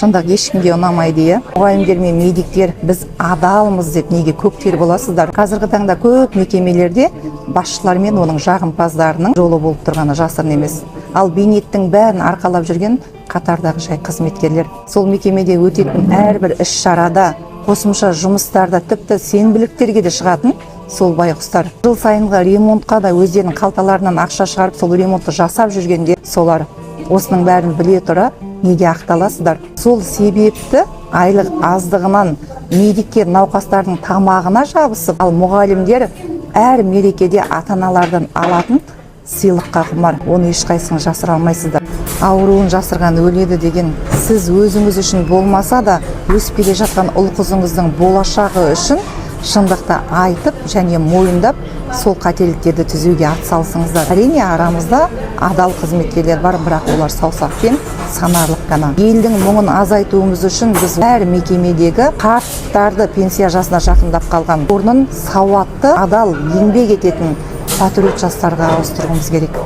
Шындық ешкімге ұнамайды, иә. Мұғалімдер мен медиктер біз адалмыз деп неге көктел боласыздар? Қазіргі таңда көп мекемелерде басшылар мен оның жағымпаздарының жолы болып тұрғаны жасырын емес. Ал бейнеттің бәрін арқалап жүрген қатардағы жай қызметкерлер. Сол мекемеде өтетін әрбір іс шарада, қосымша жұмыстарда, тіпті сенбіліктерге де шығатын сол байғұстар. Жыл сайынғы ремонтқа да өздерінің қалталарынан ақша шығарып, сол ремонтты жасап жүргенде солар. Осының бәрін біле тұра неге ақталасыздар? Сол себепті айлық аздығынан медиктер науқастардың тамағына жабысып, ал мұғалімдер әр мерекеде ата аналардан алатын сыйлыққа құмар. Оны ешқайсыңыз жасыра алмайсыздар. Ауруын жасырған өледі деген. Сіз өзіңіз үшін болмаса да, өсіп келе жатқан ұл қызыңыздың болашағы үшін шындықты айтып және мойындап, сол қателіктерді түзеуге атсалысыңыздар. Әрине, арамызда адал қызметкерлер бар, бірақ олар саусақпен санарлық қана. Елдің мұңын азайтуымыз үшін біз әр мекемедегі қарттарды, пенсия жасына жақындап қалған, орнын сауатты, адал еңбек ететін патриот жастарға ауыстыруымыз керек.